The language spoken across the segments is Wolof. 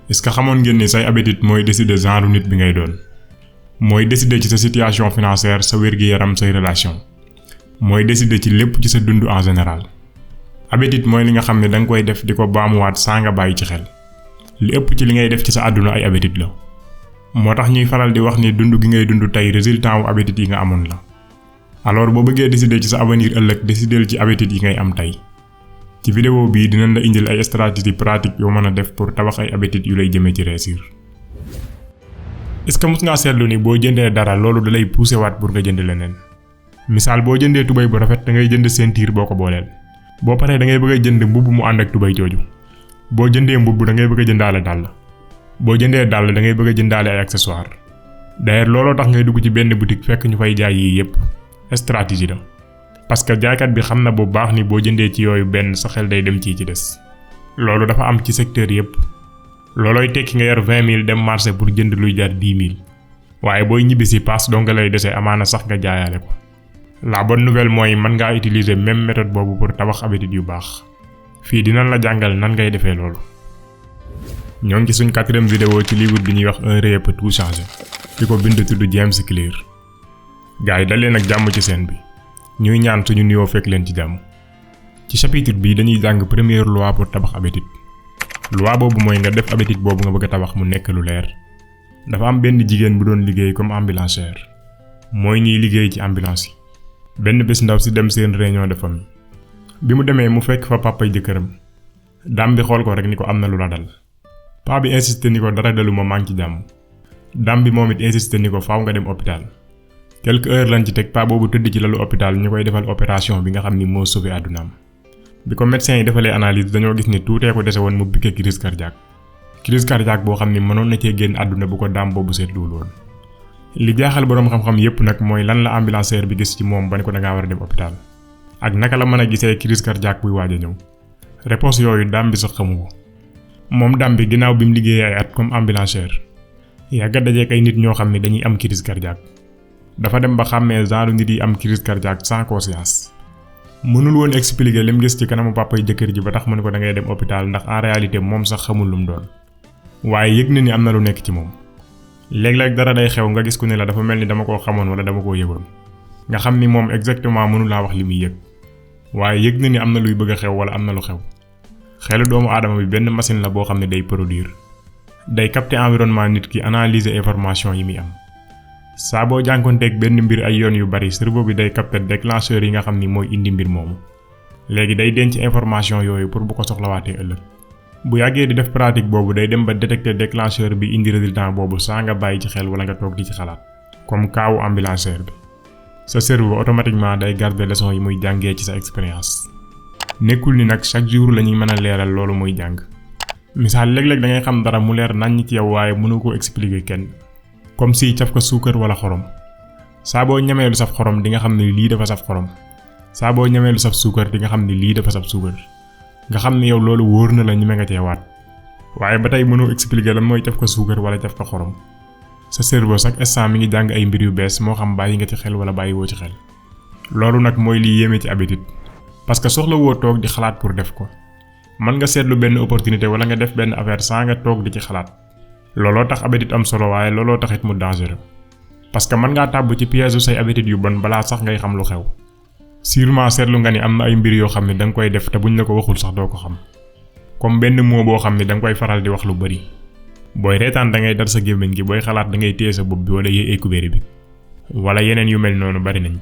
est-ce que xamoon ngeen ni say habitude mooy décider genre nit bi ngay doon mooy décider ci sa situation financière sa wér-gi-yaram say relation mooy décider ci lépp ci sa dund en général. habitude mooy li nga xam ne da nga koy def di ko baamuwaat saa nga bàyyi ci xel li ëpp ci li ngay def ci sa àdduna ay habitude la moo tax ñuy faral di wax ni dund gi ngay dund tey résultat wu habitude yi nga amoon la. alors boo bëggee décider ci sa avenir ëllëg décider ci habitude yi ngay am tey ci vidéo bii dinañ la indil ay stratégie pratique yoo mën a def pour tabax ay habitude yu lay jëmee ci réussir. est-ce que mos ngaa seetlu ni boo jëndee dara loolu da lay pousser waat pour nga jënd leneen misaal boo jëndee tubéy bu rafet da ngay jënd ceinture boo ko booleel boo paree da ngay bëgg a jënd mbubb mu ànd ak tubéy jooju boo jëndee mbubb da ngay bëgg a jëndaale dàll boo jëndee dàll da ngay bëgg a jëndaale ay accessoires d'ailleurs looloo tax ngay dugg ci benn boutique fekk ñu fay jaay yii yépp stratégie la parce que jaaykat bi xam na bu baax ni boo jëndee ci yooyu benn sa xel day dem ci des loolu dafa am ci secteur yépp loolooy tekki nga yor 20 000 dem marché pour jënd luy jar 10 000 waaye booy ñibbi si paas dong lay dese amaana sax nga jaayaale ko. la bonne nouvelle mooy mën ngaa utiliser même méthode boobu pour tabax habitude yu baax fii dinañ la jàngal nan ngay defee loolu. ñoo ngi ci suñ 4e vidéo ci livre bi ñuy wax un rêve peut tout changer ki ko bind tudd James Clear. gars yi dal leen ak jàmm ci seen bi ñuy ñaan suñu nuyoo fekk leen ci jàmm. ci chapitre bi dañuy jàng première loi pour tabax habitude. loi boobu mooy nga def habitude boobu nga bëgg a tabax mu nekk lu leer. dafa am benn jigéen bu doon liggéey comme ambulancière mooy ñiy liggéey ci ambulance yi. benn bés ndaw si dem seen réunion de famille bi mu demee mu fekk fa papay jëkkëram daam bi xool ko rek ni ko am na lu la dal. paa bi insisté ni ko dara daluma maa ngi ci jàmm. daam bi moom it insisté ni ko faaw nga dem hôpital. quelques heures lañ ci teg paa boobu tëdd ci lalu hôpital ñu koy defal opération bi nga xam ni moo sauvé àddunaam. bi ko médecin yi defalee analyse dañoo gis ni tuutee ko dese woon mu bikkee crise cardiaque. crise cardiaque boo xam ni mënoon na cee génn àdduna bu ko daam boobu seetluwul woon. li jaaxal boroom xam-xam yépp nag mooy lan la ambulancière bi gis ci moom ba ne ko dangaa war a dem hôpital. ak naka la mën a gisee crise cardiaque buy waaj a ñëw. réponse yooyu daam bi sax xamu ko. moom daam bi ginnaaw bi mu liggéeyee ay at comme ambulancière yàgga dajeek ay nit ñoo xam ne dañuy am crise cardiaque. dafa dem ba xàmmee genre nit yi am crise cardiaque sans conscience. mënul woon expliquer lim gis ci kanamu papay jëkkër ji ba tax mu ne ko da ngay dem hôpital ndax en réalité moom sax xamul lu mu doon. waaye yëg na ni am na lu nekk ci moom. léeg-léeg dara day xew nga gis ku ne la dafa mel ni dama koo xamoon wala dama koo yëgoon. nga xam ni moom exactement mënu laa wax li muy yëg. waaye yëg na ni am na luy bëgg a xew wala am na lu xew. xelu doomu aadama bi benn machine la boo xam ne day produire. day capter environnement nit ki analyser information yi muy am. saa boo jànkonteeg benn mbir ay yoon yu bari cerveau bi day capter déclencheur yi nga xam ni mooy indi mbir moomu. léegi day denc information yooyu pour bu ko soxlawaatee ëllëg. bu yàggee di def pratique boobu day dem ba détecter déclencheur bi indi résultat boobu saa nga bàyyi ci xel wala nga toog di ci xalaat. comme kaawu ambulancière bi. sa cerveau automatiquement day garder leçon yi muy jàngee ci sa expérience. nekkul ni nag chaque jour la ñuy mën a leeral loolu muy jàng. misaal léeg-léeg da ngay xam dara mu leer naññ ci yow waaye mënu ko expliquer kenn. comme si caf ko suukar wala xorom. saa boo ñamee lu saf xorom di nga xam ni lii dafa saf xorom. saa boo ñamee lu saf suukar di nga xam ni lii dafa saf suukar. nga xam ni yow loolu wóor na la ñeme nga cee waat. waaye ba tey mënoo expliquer lan mooy caf ko suukar wala caf ko xorom. sa cerveau chaque instant mi ngi jàng ay mbir yu bees moo xam bàyyi nga ci xel wala bàyyi woo ci xel. loolu nag mooy liy yéeme ci habitude. parce que soxla woo toog di xalaat pour def ko. mën nga seetlu benn opportunité wala nga def benn affaire saa nga toog di ci xalaat. looloo tax habitude am solo waaye looloo taxit mu dangereux. parce que mën ngaa tàbb ci piège say habitude yu bon balaa sax ngay xam lu xew. sûrement seetlu nga ni am na ay mbir yoo xam ne danga koy def te buñ la ko waxul sax doo ko xam. comme benn mot boo xam ne danga koy faral di wax lu bari. booy reetaan da ngay dar sa gémmiñ gi booy xalaat da ngay téye sa bopp bi wala yéey kubéer bi. wala yeneen yu mel noonu bari nañ.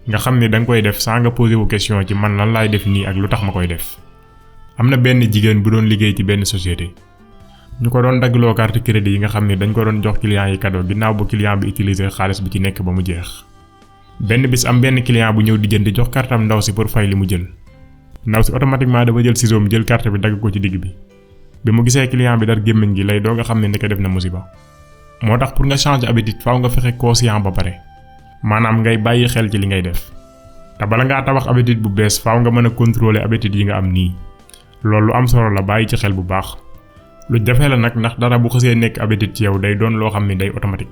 nga xam ni danga koy def saa nga posé wu question ci man lan laay def nii ak lu tax ma koy def. am na benn jigéen bu doon liggéey ci benn société. ñu ko doon daggloo carte crédit yi nga xam ne dañ ko doon jox client yi cadeau ginnaaw bu client bi utiliser xaalis bi ci nekk ba mu jeex. benn bis am benn client bu ñëw di jënd jox kartam ndaw si pour fay li mu jël. ndaw si automatiquement dafa jël ciseau jël carte bi dagg ko ci digg bi. bi mu gisee client bi dar gémmiñ gi lay doog a xam ne ndeke def na musiba. moo tax pour nga changer habitude faaw nga fexe conscient ba pare. maanaam ngay bàyyi xel ci li ngay def. te bala ngaa tabax habitude bu bees faaw nga mën a contrôler habitude yi nga am nii. loolu lu am solo la bàyyi ci xel bu baax. lu jafe la nag ndax dara bu xësee nekk habitude ci yow day doon loo xam ne day automatique.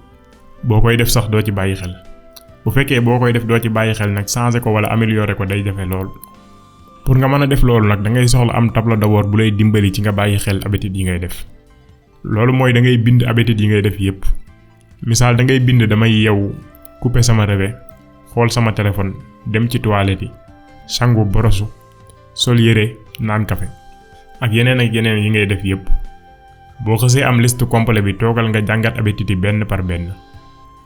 boo koy def sax doo ci bàyyi xel. bu fekkee boo koy def doo ci bàyyi xel nag changer ko wala améliorer ko day jafe lool. pour nga mën a def loolu nag da ngay soxla am tableau de bord bu lay dimbali ci nga bàyyi xel habitude yi ngay def. loolu mooy da ngay bind habitude yi ngay def yépp. misaal da ngay bind damay yeewu couper sama réveil xool sama téléphone dem ci toilette yi sangu borosu sol yére naan café ak yeneen yi ngay def yépp. boo xësee am liste complète bi toogal nga jàngat habitude yi benn par benn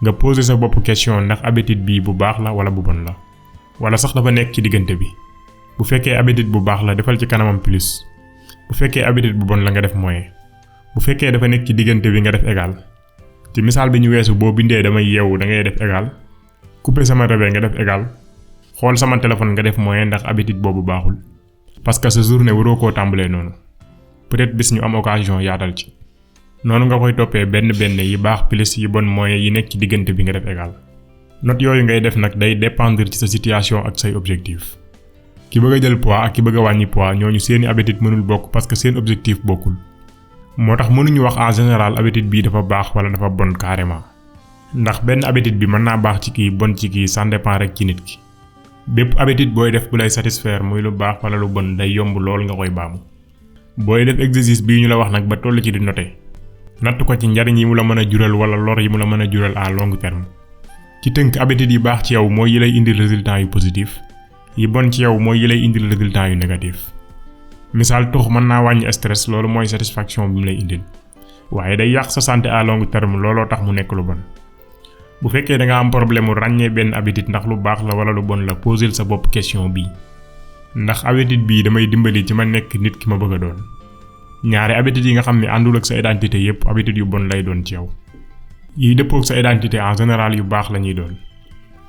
nga poser sa bopp question ndax habitude bii bu baax la wala bu bon la wala sax dafa nekk ci diggante bi. bu fekkee habitude bu baax la defal ci kanamam plus bu fekkee habitude bu bon la nga def moyen bu fekkee dafa nekk ci diggante bi nga def égal. ci misaal bi ñu weesu boo bindee damay yeewu da ngay def égal couper sama réveil nga def égal xool sama téléphone nga def moyen ndax habitude boobu baaxul parce que sa journée waroo koo tàmbalee noonu. peut-être bis ñu am occasion yaatal ci noonu nga koy toppee benn yi baax plus yi bon moyen yi nekk ci diggante bi nga def égal. note yooyu ngay def nag day dépendre ci sa situation ak say objectif. ki bëgg a jël poids ak ki bëgg a wàññi poids ñooñu seeni habitude mënul bokk parce que seen objectif bokkul. moo tax mënuñu wax en général habitude bii dafa baax wala dafa bon carrément. ndax benn habitude bi mën naa baax ci kii bon ci kii ça dépend rek ci nit ki. bépp habitude booy def bu lay satisfaire muy lu baax wala lu bon day yomb lool nga koy baamu. booy def exercice bii ñu la wax nag ba toll ci di noter natt ko ci njariñ yi mu la mën a jural wala lor yi mu la mën a jural à long terme. ci tënk habitude yi baax ci yow mooy yi lay indil résultat yu positif yi bon ci yow mooy yi lay indil résultat yu négatif. misaal tux mën naa wàññi stress loolu mooy satisfaction bi mu lay indil waaye day yàq sa santé à long terme looloo tax mu nekk lu bon. bu fekkee da nga am problème mu ràññee benn habitude ndax lu baax la wala lu bon la poser sa bopp question bii ndax habitude bii damay dimbali ci ma nekk nit ki ma bëgg a doon. ñaari habitude yi nga xam ne àndul ak sa identité yépp habitude yu bon lay doon ci yow. yiy dëppoo ak sa identité en général yu baax la ñuy doon.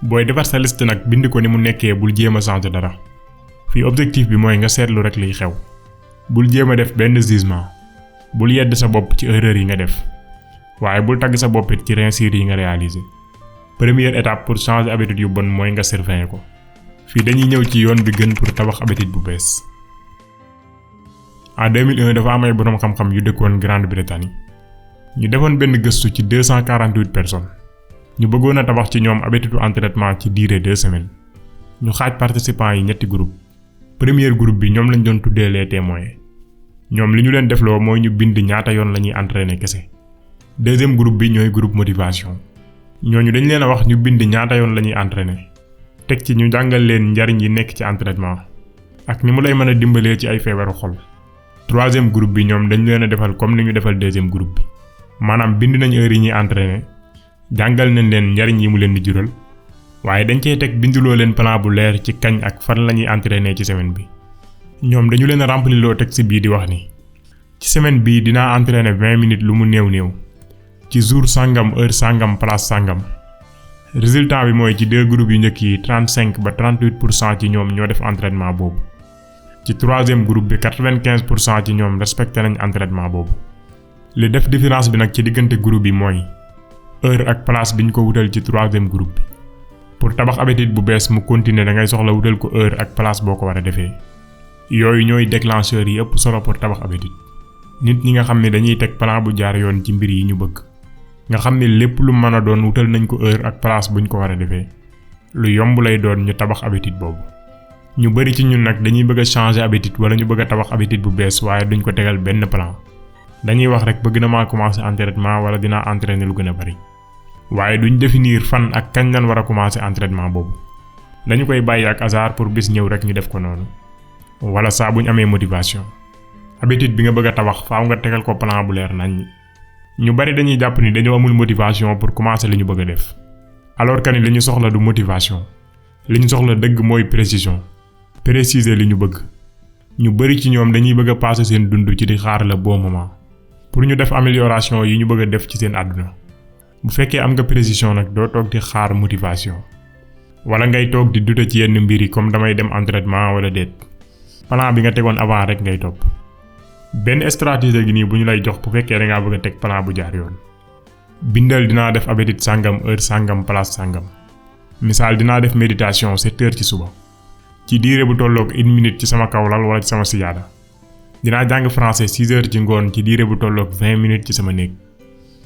booy defar sa liste nag bind ko ni mu nekkee bul jéem a changer dara. fii objectif bi mooy nga seetlu rek liy xew. bul jéem a def benn jugement. bul yedd sa bopp ci erreur yi nga def. waaye bul tagg sa bopp it ci réussite yi nga réaliser. première étape pour changer habitude yu bon mooy nga surveiller ko. fii dañuy ñëw ci yoon bi gën pour tabax habitude bu bees. en 2001 dafa am ay boroom xam-xam yu dëkkoon Grande-Bretagne. ñu defoon benn gëstu ci 248 personnes. ñu bëggoon a tabax ci ñoom habitude entraînement ci durée 2 semaines. ñu xaaj participants yi ñetti groupe. premier groupe bi ñoom lañ doon tuddee les témoins. ñoom li ñu leen defloo mooy ñu bind ñaata yoon la ñuy entraîner kese. deuxième groupe bi ñooy groupe motivation. ñooñu dañ leen a wax ñu bind ñaata yoon la ñuy entraîner. teg ci ñu jàngal leen njariñ yi nekk ci entraînement. ak ni mu lay mën a dimbalee ci ay feebaru xol. troisième groupe bi ñoom dañ leen a defal comme ni ñu defal deuxième groupe bi. maanaam bind nañ heure yi ñuy entraîner. jàngal nañ leen njariñ yi mu leen di jural. waaye dañ cey teg binduloo leen plan bu leer ci kañ ak fan la ñuy entraîner ci semaine bi. ñoom dañu leen a remplir loo texte bii di wax ni. ci semaine bii dinaa entraîner 20 minutes lu mu néew. ci jour sangam heure sangam place sangam. résultat bi mooy ci deux groupes yu njëkk yi 35 ba 38% ci ñoom ñoo def entraînement boobu. ci troisième groupe bi 95% ci ñoom respecté nañ entraînement boobu. li def différence bi nag ci diggante groupe bi mooy heure ak place biñ ko wutal ci troisième groupe bi. pour tabax habitude bu bees mu continuer da ngay soxla wutal ko heure ak place boo ko war a defee. yooyu ñooy déclencheurs yi ëpp solo pour tabax habitude. nit ñi nga xam ne dañuy teg plan bu jaar yoon ci mbir yi ñu bëgg. nga xam ne lépp lu mën a doon wutal nañ ko heure ak place buñ ko war a defee. lu yomb lay doon ñu tabax habitude boobu. ñu bari ci ñun nag dañuy bëgg a changer habitude wala ñu bëgg a tabax habitude bu bees waaye duñ ko tegal benn plan. dañuy wax rek bëgg na maa commencer entraînement wala dinaa entraîner lu gën a bari. waaye duñ définir fan ak kañ lañ war a commencer entraînement boobu. dañu koy bàyyi ak hasard pour bis ñëw rek ñu def ko noonu. wala saa buñ amee motivation. habitude bi nga bëgg a tabax faaw nga tegal ko plan bu leer nañ. ñu bari dañuy jàpp ni dañoo amul motivation pour commencer li ñu bëgg a def. alors que ni li ñu soxla du motivation. li ñu soxla dëgg mooy précision. préciser li ñu bëgg. ñu bari ci ñoom dañuy bëgg a passer seen dund ci di xaar le bon moment. pour ñu def amélioration yi ñu bëgg a def ci seen àdduna. bu fekkee am nga précision nag doo toog di xaar motivation. wala ngay toog di dute ci yenn mbir yi comme damay dem entraînement wala déet. plan bi nga tegoon avant rek ngay topp. benn stratégie gi nii bu ñu lay jox bu fekkee da ngaa bëgg a teg plan bu jaar yoon. bindal dinaa def habitude sangam heure sangam place sangam. misaal dinaa def méditation 7 heures ci suba. ci diire bu tolloog 1 minute ci sama kawlal wala ci sama sijaada. dinaa jàng français 6 heures ci ngoon ci diire bu tolloog 20 minutes ci sama néeg.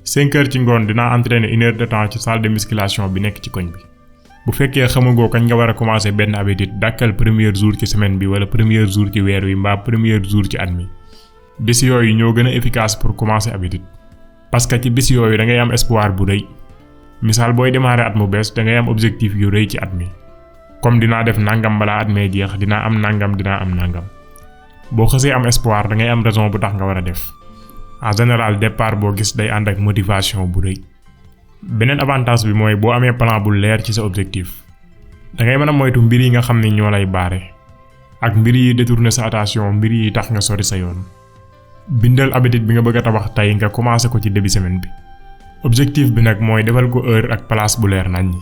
5 heures ci ngoon dinaa entraîner 1 heure de temps ci salle de musculation bi nekk ci koñ bi. bu fekkee xamagoo kañ nga war a commencer benn habitude dàkkal premier jour ci semaine bi wala premier jour ci weer wi mbaa premier jour ci at mi. bis yooyu ñoo gën a efficace pour commencer habitude parce que ci bis yooyu da ngay am espoir bu rëy misaal booy démarrer at mu bees da ngay am objectif yu rëy ci at mi comme dinaa def nangam balaa at mee jeex dinaa am nangam boo xësee am espoir da ngay am raison bu tax nga war a def en général départ boo gis day ànd ak motivation bu rëy. beneen avantage bi mooy boo amee plan bu leer ci sa objectif da ngay mën a moytu mbir yi nga xam ne ñoo lay baare ak mbir yi détourner sa attention mbir yi tax nga sori sa yoon. bindal habitude bi nga bëgg a tabax tey nga commencé ko ci début semaine bi objectif bi nag mooy defal ko heure ak place bu leer nañ ñi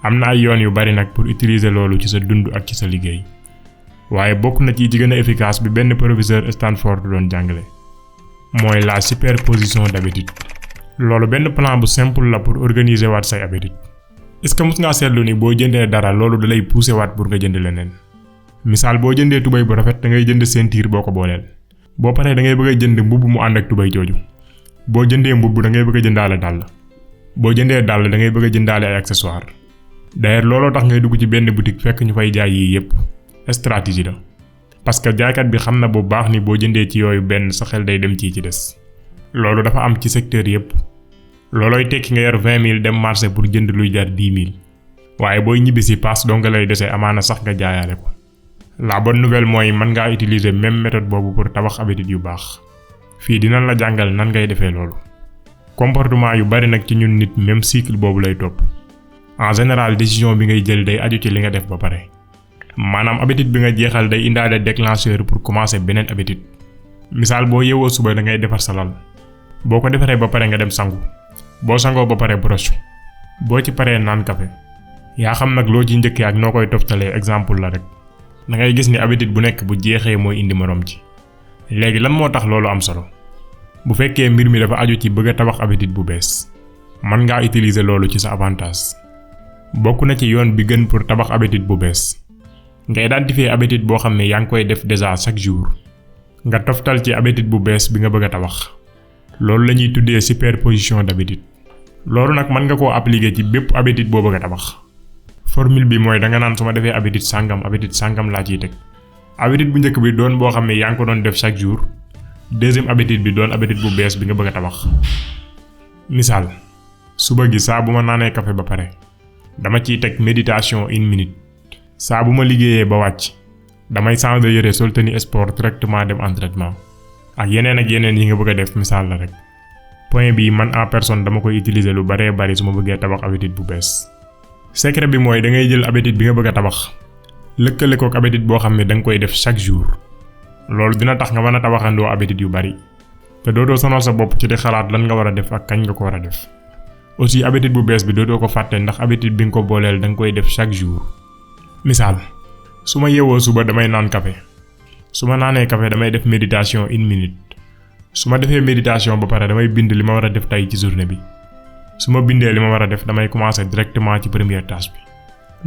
am na ay yoon yu bari nag pour utiliser loolu ci sa dund ak ci sa liggéey waaye bokk na ci gën a efficace bi benn professeur Stanford doon jàngale mooy la superposition d'habitude. loolu benn plan bu simple la pour organiser waat say habitude est-ce que mus ngaa seetlu ni boo jëndee dara loolu da lay pousser waat pour nga jënd leneen misaal boo jëndee tubéy bu rafet da ngay jënd ceinture boo ko booleel boo paree da ngay bëgg a jënd mbubb mu ànd ak tubéy jooju boo jëndee mbubb da ngay bëgg a jëndaale dàll boo jëndee dàll da ngay bëgg a jëndaale ay accessoires d'ailleurs looloo tax ngay dugg ci benn boutique fekk ñu fay jaay yii yépp stratégie la parce que jaaykat bi xam na bu baax ni boo jëndee ci yooyu benn sa xel day dem ci des loolu dafa am ci secteur yépp loolooy tekki nga yor 20 000 dem marché pour jënd luy jar 10 000 waaye booy ñibbi si paas doo nga lay desee amaana sax nga jaayaale ko. la bonne nouvelle mooy mën ngaa utiliser même méthode boobu pour tabax habitude yu baax fii dinañ la jàngal nan ngay defee loolu. comportement yu bari nag ci ñun nit même cycle boobu lay topp en général décision bi ngay jël day aju ci li nga def ba pare maanaam habitude bi nga jeexal day indaale déclencheur pour commencer beneen habitude. misaal boo yeewoo suba da ngay defar sa lal boo ko defaree ba pare nga dem sangu boo sangoo ba pare brosse boo ci paree naan café yaa xam nag loo ci njëkkee ak noo koy toftalee exemple la rek da ngay gis ni habitude bu nekk bu jeexee mooy indi morom ci. léegi lan moo tax loolu am solo bu fekkee mbir mi dafa aju ci bëgg a tabax habitude bu bees mën ngaa utiliser loolu ci sa avantage. bokk na ci yoon bi gën pour tabax habitude bu bees nga identifier habitude boo xam ne yaa ngi koy def déjà chaque jour nga toftal ci habitude bu bees bi nga bëgg a tabax loolu la ñuy tuddee superposition d'habitude. loolu nag mën nga koo appliquer ci bépp habitude boo bëgg a tabax formule bi mooy da nga naan su ma defee habitude sàngam laa ciy teg habitude bu njëkk bi doon boo xam ne yaa ngi ko doon def chaque jour deuxième habitude bi doon habitude bu bees bi nga bëgg a tabax. misaal suba gi saa bu ma naanee café ba pare dama ciy teg méditation 1 minute saa bu ma liggéeyee ba wàcc damay changer yére sol tenue sport directement dem entraînement ak yeneen yi nga bëgg a def misaal la rek. point bi man en personne dama koy utiliser lu baree bari su ma bëggee tabax habitude bu bees. secret bi mooy da ngay jël habitude bi nga bëgg a tabax lëkkale kook habitude boo xam ne da nga koy def chaque jour loolu dina tax nga mën a tabaxandoo habitude yu bari te dootoo sonal sa bopp ci di xalaat lan nga war a def ak kañ nga ko war a def. aussi habitude bu bees bi dootoo ko fàtte ndax habitude bi nga ko booleel da nga koy def chaque jour. misaal su ma yeewoo suba damay naan café su ma naanee café damay def méditation 1 minute su ma defee méditation ba pare damay bind li ma war a def tey ci journée bi su ma bindee li ma war a def damay commencer directement ci première tâche bi.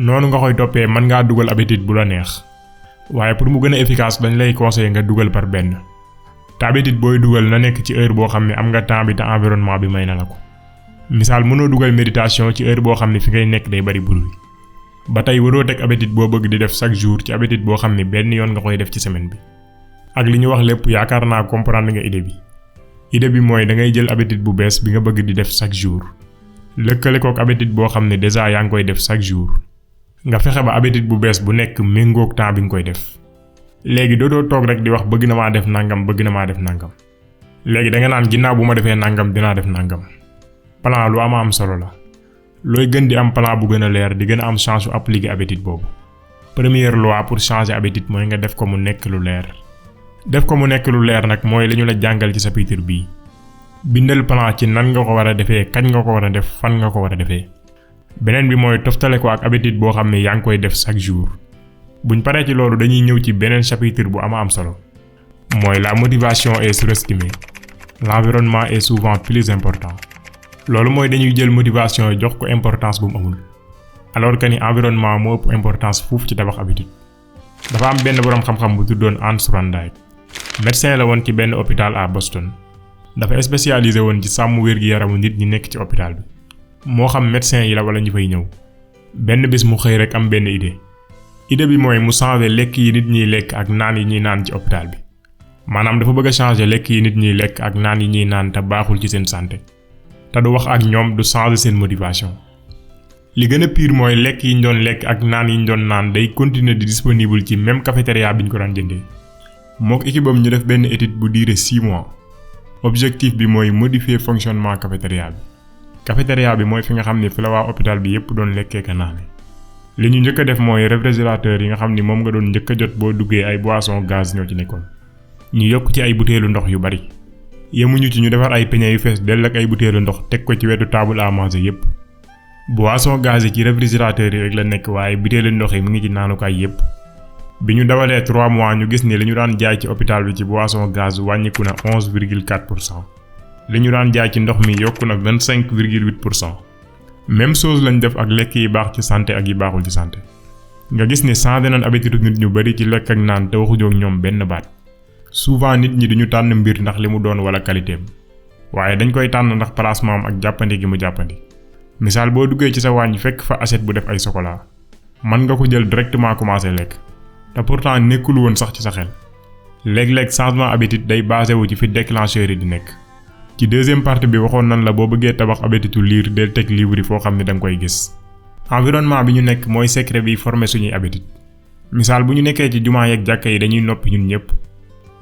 noonu nga koy toppee mën ngaa dugal habitude bu la neex waaye pour mu gën a efficace dañ lay conseiller nga dugal par benn te habitude booy dugal na nekk ci heure boo xam ne am nga temps bi te environnement bi may na la ko. misaal mënoo dugal méditation ci heure boo xam ne fi ngay nekk day bari bruit ba tey waroo teg habitude boo bëgg di def chaque jour ci habitude boo xam ne benn yoon nga koy def ci semaine bi. ak li ñu wax lépp yaakaar naa comprendre nga idée bi mooy da ngay jël habitude bu bees bi nga bëgg di def chaque jour lëkkale kook habitude boo xam ne déjà yaa ngi koy def chaque jour nga fexe ba habitude bu bees bu nekk méngoog temps bi nga koy def. léegi dootoo toog rek di wax bëgg na maa def nangam léegi da nga naan ginnaaw bu ma defee nangam dinaa def nangam. plan lu am solo la looy gën di am plan bu gën a leer di gën a am chance su appliquer habitude boobu. première loi pour changer habitude mooy nga def ko mu nekk lu leer. def ko mu nekk lu leer nag mooy li ñu la jàngal ci chapitre bii bindal plan ci nan nga ko war a defee kañ nga ko war a def fan nga ko war a defee. beneen bi mooy toftale ko ak habitude boo xam ne yaa ngi koy def chaque jour. buñ paree ci loolu dañuy ñëw ci beneen chapitre bu am solo mooy la motivation est surestimée l'environnement est souvent plus important. loolu mooy dañuy jël motivation jox ko importance bu mu amul alors que ni environnement moo ëpp importance fuuf ci tabax habitude. dafa am benn boroom xam-xam bu tuddoon Hans Randijk médecin la woon ci benn hôpital à Boston dafa spécialisé woon ci sàmm wér-gi-yaramu nit ñi nekk ci hôpital bi moo xam médecin yi la wala ñu fay ñëw. benn bis mu xëy rek am benn idée bi mooy mu changer lekk yi nit ñiy lekk ak naan yi ñuy naan ci hôpital bi maanaam dafa bëgg a changer lekk yi nit ñiy lekk ak naan yi ñuy naan te baaxul ci seen santé te du wax ak ñoom du changer seen motivation. li gën a pire mooy lekk yi ñu doon lekk ak naan yi ñu doon naan day continuer di disponible ci même cafétéria bi ñu ko daan jëndee. mook équipe am ñu def benn étude bu diire 6 mois. objectif bi mooy modifier fonctionnement cafétéria bi. cafétéria bi mooy fi nga xam ni fi la waa hôpital bi yépp doon lekkee ka naane. li ñu njëkk a def mooy réfrigérateur yi nga xam ni moom nga doon njëkk a jot boo duggee ay boisson gaz ñoo ci nekkoon. ñu yokk ci ay butéelu ndox yu bari. yemuñu ci ñu defar ay peñe yu fees dell ak ay butéelu ndox teg ko ci wetu table à manger yépp. boisson gaz yi ci réfrigérateur yi rek la nekk waaye butéelu ndox yi mu ngi ci naanukaay yépp. bi ñu dawalee 3 mois ñu gis ni li ñu daan jaay ci hôpital bi ci boisson gaz wàññiku na 11,4%. li ñu daan jaay ci ndox mi yokku na 25,8%. même chose lañ def ak lekk yi baax ci santé ak yi baaxul ci santé. nga gis ni changé nañ habitude nit ñu bari ci lekk ak naan te waxuñoo ak ñoom benn baat. souvent nit ñi duñu tànn mbir ndax li mu doon wala qualité am waaye dañ koy tànn ndax placement am ak jàppandi gi mu jàppandi. misaal boo duggee ci sa waañ fekk fa assiette bu def ay chocolat mën nga ko jël directement commencé lekk te pourtant nekkul woon sax ci sa xel. léeg-léeg changement habitude day basé wu ci fi déclencheur yi di nekk. ci deuxième partie bi waxoon nan la boo bëggee tabax habitude lire del teg livre yi foo xam ne da nga koy gis. environnement bi ñu nekk mooy secret bi former suñuy habitude. misaal bu ñu nekkee ci jumaa yeeg jàkka yi dañuy noppi ñun ñëpp.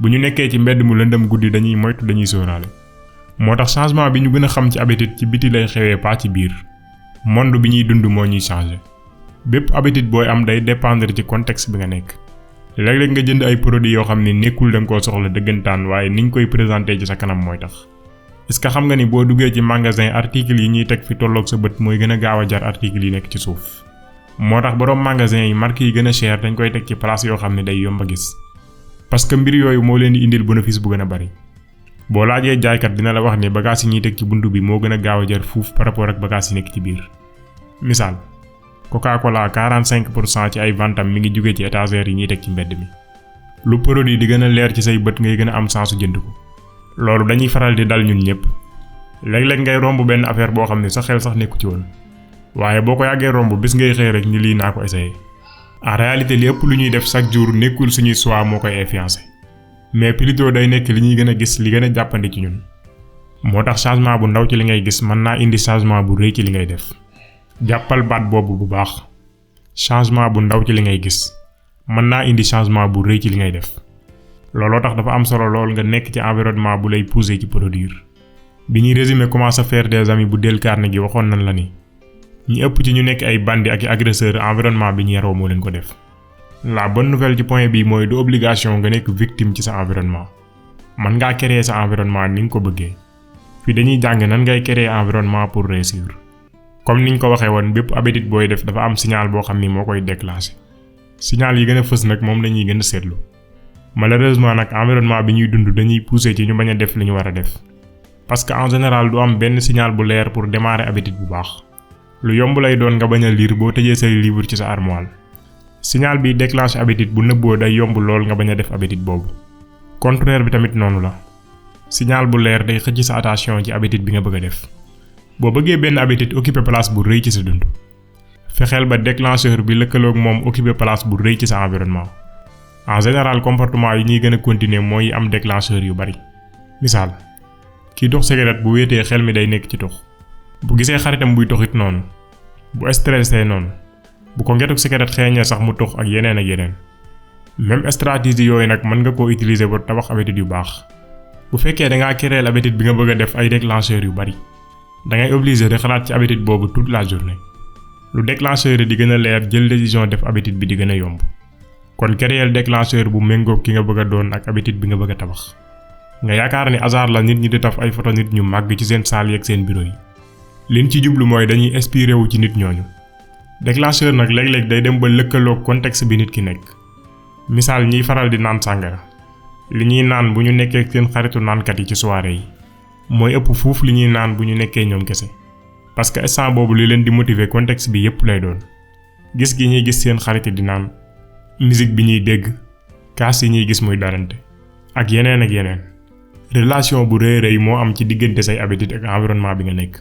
bu ñu nekkee ci mbedd mu lëndëm guddi dañuy moytu dañuy sóoraale. moo tax changement bi ñu gën a xam ci habitude ci biti lay xewee pas ci biir. monde bi ñuy dund moo ñuy changer. bépp habitude booy am day dépendre ci contexte bi nga nekk. léeg-léeg nga jënd ay produits yoo xam ne nekkul da nga koo soxla dëggantaan waaye niñ koy présenté ci sa kanam mooy tax. est-ce que xam nga ni boo duggee ci magasin article yi ñuy teg fi tolloog sa bët mooy gën a gaaw a jar article yi nekk ci suuf. moo tax boroom magasin yi marque yi gën a cher dañ koy teg ci place yoo xam ne day yomb a gis. parce que mbir yooyu moo leen di indil bénéfice bu gën a bari. boo laajee jaaykat dina la wax ni bagages yi ñuy teg ci buntu bi moo gën a gaaw a jar fuuf par rapport ak bagages yi nekk ci biir. misaal Coca-Cola 45% ci ay ventam mi ngi jóge ci étagère yi ñuy teg ci mbedd mi. lu produit di gën a leer ci say bët ngay gën a am sansu jënd ko. loolu dañuy faral di dal ñun ñëpp. léeg-léeg ngay romb benn affaire boo xam ne sa xel sax nekku ci woon. waaye boo ko yàggee romb bis ngay xëy rek ni lii naa ko essayé. en réalité li ëpp lu ñuy def chaque jour nekkul suñuy choix moo koy influencé. mais plutôt day nekk li ñuy gën a gis li gën a jàppandi ci ñun. moo tax changement bu ndaw ci li ngay gis mën naa indi changement bu rëy ci li ngay def. jàppal baat boobu bu baax. changement bu ndaw ci li ngay gis mën naa indi changement bu rëy ci li ngay def. looloo tax dafa am solo lool nga nekk ci environnement bu lay pousser ci produire. bi ñuy résumer comment se faire des amis bu Dale Carnegie waxoon nañ la ni. ñi ëpp ci ñu nekk ay bandits ak i agresseurs environnement bi ñu yaroo moo leen ko def. la bonne nouvelle ci point bi mooy du obligation nga nekk victime ci sa environnement. mën ngaa créer sa environnement ni nga ko bëggee. fii dañuy jàng nan ngay créer environnement pour réussir. comme niñ ko waxee woon bépp habitude booy def dafa am signal boo xam ni moo koy déclencher. signal yi gën a fës nag moom lañuy gën a seetlu. malheureusement nag environnement bi ñuy dund dañuy pousser ci ñu bañ a def li ñu war a def. parce que en général du am benn signal bu leer pour démarrer habitude bu baax. lu yomb lay doon nga bañ a lire boo tëjee say livre ci sa armoire. signal bi déclenche habitude bu nëbboo day yomb lool nga bañ a def habitude boobu. contraire bi tamit noonu la. signal bu leer day xëcc sa attention ci habitude bi nga bëgg a def. boo bëggee benn habitude occuper place bu rëy ci sa dund. fexeel ba déclencheur bi lëkkaloog moom occuper place bu rëy ci sa environnement. en général comportement yi ñuy gën a continuer mooy am déclencheur yu bari. misaal kiy dox cigarette bu wéetee xel mi day nekk ci tux. bu gisee xaritam buy toxit noonu. bu stressé noonu. bu ko ngetuk cigarette xeeñee sax mu tox ak yeneen ak yeneen. même stratégie yooyu nag mën nga koo utiliser pour tabax habitude yu baax. bu fekkee da ngaa créer habitude bi nga bëgg a def ay déclencheur yu bari. da ngay obligé di xalaat ci habitude boobu toute la journée. lu déclencheur di gën a leer jël décision def habitude bi di gën a yomb. kon créer déclencheur bu méngoog ki nga bëgg a doon ak habitude bi nga bëgg a tabax. nga yaakaar ni hasard la nit ñi di taf ay photo nit ñu màgg ci seen salle yeeg seen bureau yi. liñ ci jublu mooy dañuy inspiré wu ci nit ñooñu. déclencheur nag léeg-léeg day dem ba lëkkaloog contexte bi nit ki nekk. misaal ñiy faral di naan sàngara. li ñuy naan bu ñu nekkee seen xaritu naankat yi ci soirée yi. mooy ëpp fuuf li ñuy naan bu ñu nekkee ñoom kese. parce que instant boobu li leen di motiver contexte bi yépp lay doon. gis gi ñuy gis seen xarit di naan. musique bi ñuy dégg. kaas yi ñuy gis muy darante. ak yeneen ak yeneen. relation bu rëy rëy moo am ci diggante say habitude ak environnement bi nga nekk.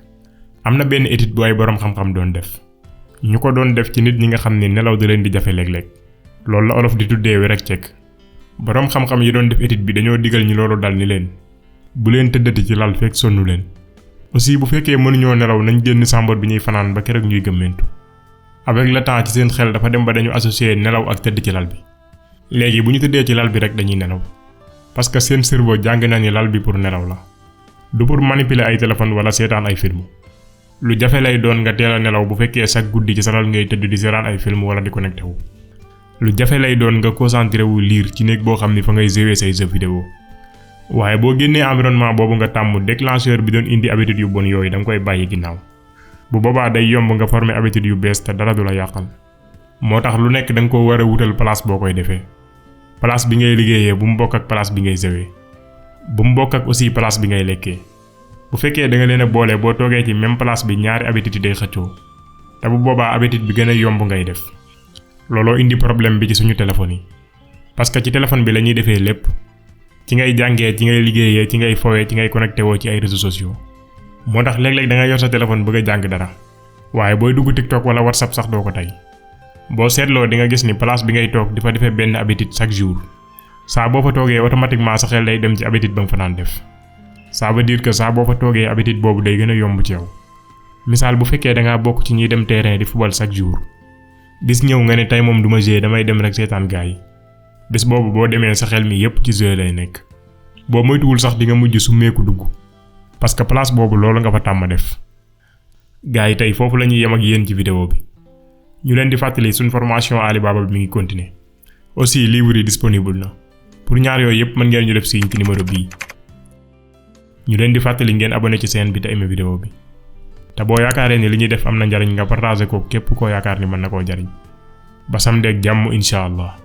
am na benn étude bu ay boroom xam-xam doon def. ñu ko doon def ci nit ñi nga xam ne nelaw da leen di jafe léeg-léeg. loolu la olof di tuddee wér ak cek. borom xam-xam yi doon def étude bi dañoo digal ñi loolu dal ni leen bu leen tëddati ci lal fekk sonnu leen. aussi bu fekkee mënuñoo nelaw nañ génn sàmbar bi ñuy fanaan ba keroog ñuy gëmmentu. avec le temps ci seen xel dafa dem ba dañu associer nelaw ak tëdd ci lal bi. léegi bu ñu tëddee ci lal bi rek dañuy nelaw parce que seen cerveau jàng na ni lal bi pour nelaw la. du pour manipuler ay téléphone wala seetaan ay film. lu jafe lay doon nga teel a nelaw bu fekkee chaque guddi ci sa lal ngay tëdd di seetaan ay film wala di connecté wu. lu jafe lay doon nga concentré wu lire ci néeg boo xam ni fa ngay jouer say jeux vidéo. waaye boo génnee environnement boobu nga tàmm déclencheur bi doon indi habitude yu bon yooyu da nga koy bàyyi ginnaaw. bu boobaa day yomb nga former habitude yu bees te dara du la yàqal. moo tax lu nekk da nga ko war a wutal place boo koy defee. place bi ngay liggéeyee bu mu bokk ak place bi ngay jouer. bu mu bokk ak aussi place bi ngay lekkee. bu fekkee da nga leen a boole boo toogee ci même place bi ñaari habitude yi day xëccoo. te bu boobaa habitude bi gën a yomb ngay def. looloo indi problème bi ci suñu téléphone yi. parce que ci téléphone bi la ñuy defee lépp. ci ngay jàngee ci ngay liggéeyee ci ngay fowee ci ngay connecté woo ci ay réseaux sociaux. moo tax léeg-léeg da nga yor sa téléphone bëgg a jàng dara. waaye booy dugg TikTok wala WhatsApp sax doo ko tey. boo seetloo di nga gis ni place bi ngay toog di fa defee benn habitude chaque jour. saa boo fa toogee automatiquement sa xel day dem ci habitude ba nga fa naan def. ça veut dire que saa boo fa toogee habitude boobu day gën a yomb ci yow. misaal bu fekkee da ngaa bokk ci ñiy dem terrain di football chaque jour. bis ñëw nga ne tey moom du ma jouer damay dem rek seetaan gars yi. bis boobu boo demee sa xel mi yépp ci jeu lay nekk. boo moytuwul sax di nga mujj summeeku dugg. parce que place boobu loolu nga fa tàmm def. gars yi tey foofu la ñuy yem ak yéen ci vidéo bi. ñu leen di fàttali suñ formation Alibaba bi mi ngi continuer. aussi livre yi disponible na. pour ñaar yooyu yépp mën ngeen ñu def signe ci numéro bii. ñu leen di fàttali ngeen abonné ci chaîne bi te aimé vidéo bi. te boo yaakaaree ni li ñuy def am na njariñ nga partagé ko képp koo yaakaar ni mën na koo jariñ. ba samedi ak jàmm incha allah.